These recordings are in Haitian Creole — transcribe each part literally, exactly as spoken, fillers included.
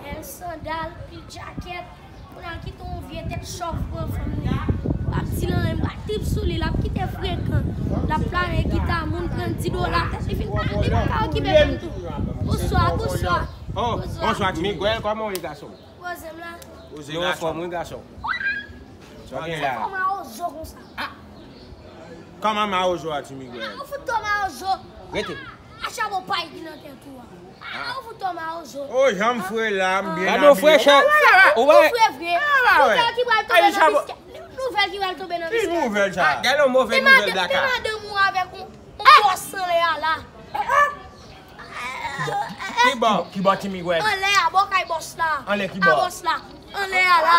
Bèl sandal, pil djakèt. Kounye a l kite yon vye tèt chòv pran fanm li. L ap di l anyen, m pral trip sou li, l ap kite frekan. L ap plane gita, moun pran di dola, tèt li fin pale, li pa ka okipe fanm tou. Bonswa, bonswa. Oh, bonswa, Ti Miguel, kòman w ye, gason? Poze m la. Poze, nou anfòm, wi, gason. Sa w gen la? Kòman mawozo konsa? Ah! Kòman mawozo a, Ti Miguel? Ah, ou fout twò mawozo. Rete. A chabon pay ki nan tèt ou a. Ah, ou fout twò mawozo. Oh, jan m fre la, m byen abiye. Gade w frechè. Ou wè? Ou fre vre. Nouvèl ki pral tonbe nan biskèt. Nouvèl ki pral tonbe nan biskèt. Ki nouvèl sa? Gade yon move nouvèl blaka. Se madanm ou avèk yon, yon bòs anlè a la. Ki bò? Ki bò, Ti Miguel? Anlè a, bò kay bòs la. Anlè ki bò? Pa bòs la. Anlè a la.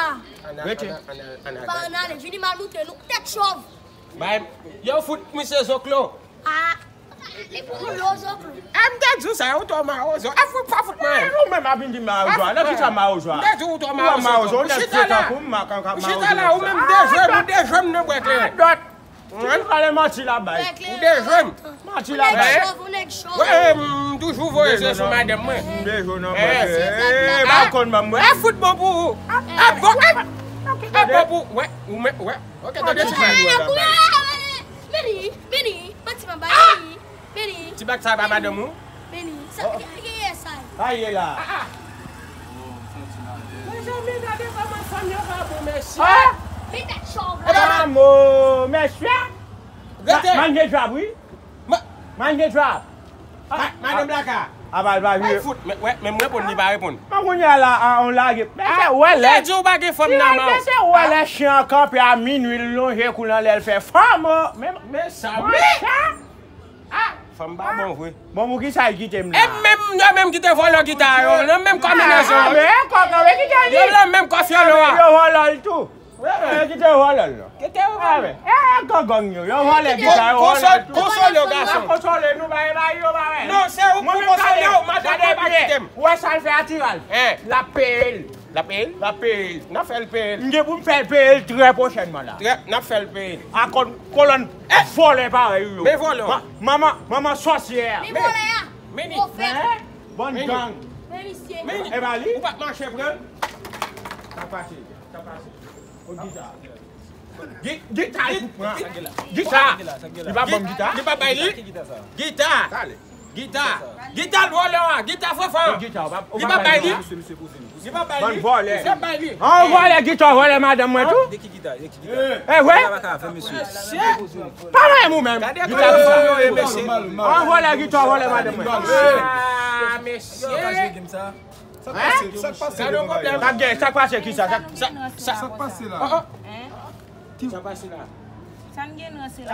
Rete. Pa ann ale, vini m al moutre nou. Tèt chòv. Bay, yo fout misye zoklo. Ah, li pou yo zoklo. Ah, m te di w sa, ou twò mawozo. Ah, fout, pa fout mwen. Ou menm ap vin di mawozo a. Nan ki sa mawozo a? M te di w ou twò mawozo. Ou mawozo, ou nèg frekan kou m, makan k ap mawozo. Ou chita la, ou menm dejwe m, ou dejwe m nan bwè kleren. Dòt. Ou pale manti la bay. Ou dejwe m. Manti la bay. Ou nèg chòv, ou nèg chòv. Wè, m toujou voye je sou madanm mwen. M dejwe nan mwen. Eh, pa konn ban m wè. Eh, fout bon pou ou. Eh, bon, eh, eh, bon pou ou. Wè, ou men, wè. Ok, tande ti bay. Meni, meni, manti m ap bay, meni, meni. Ti bak sa pa madanm ou? Meni, sa, ki, ki ye sa? Sa ye la? Ah, ah. Mezanmi, gade kòman fanm yo pa bon, mesye. Ah! Li tèt chòv la. Epa, mamo, mesye. Rete. Manje djab, wi. Ma- Manje djab. Ah, ma- madanm Blaka. Aval pa vye. Ay, fout, men, wè, men m reponn, li pa reponn. Mwen kounye a la, a, on lage. Mesye, wè lè. Ou te di ou pa gen fanm nan men w. Mesye, wè lè chen an kanpe a minwi, l lonje kou l anlè, l fè fanm. Men, men sa, men. Ah! Fanm pa bon vre. Bon, poukisa l kite m la? E menm, yo menm ki te vòlò gita yo, nan menm konbinezon. Ah, men kòk an, men kite li. Yo nan menm kòfyòlo a. Yo vòlò l tou. Yo kite vòlò l la. Kite yo vòlò. Ah, men, e, e, gang gang yo. Yo vòlò gita, yo vòlò l tou. Konsole yo, gason. Konsole nou, ba, ba, yo, ba, wè. Non, se ou pou konsole yo, madanm mwen pa kite m. Ou wè sa l fè a Tiral? L ap peye l. L ap peye l? L ap peye l. N ap fè l peye l. M gen pou m fè l peye l trè pwochènman la. Trè, n ap fè l peye l. Akò kolòn vòlè parèy ou yo. Men vòlè. Ma- manman, manman sòsyè. Men vòlè a. Men ni. Pwofèt. Hein? Bann gang. Men misye. Men ni. E ba li. Ou pa t mache pran l? Sa pase. Sa pase. Ou di sa. Gi- gita, li pou pran. Gita. Li pa ban m gita. Li pa bay li. Gita. Gita. Gita. Gita l vòlè a. Gita fanfan. Li pa bay li. Li pa bay li. Li pa bay li. An vòlè gita, vòlè madanm mwen tou. E vre? Pa menm ou menm. Gita sa. An vòlè gita, vòlè madanm mwen. Ah, mesye. Sa k pase? Sa k pase? Sa k gen? Sa k pase ki sa? Sa, sa, sa k pase la? Sa pase la. Sa n gen nan se la.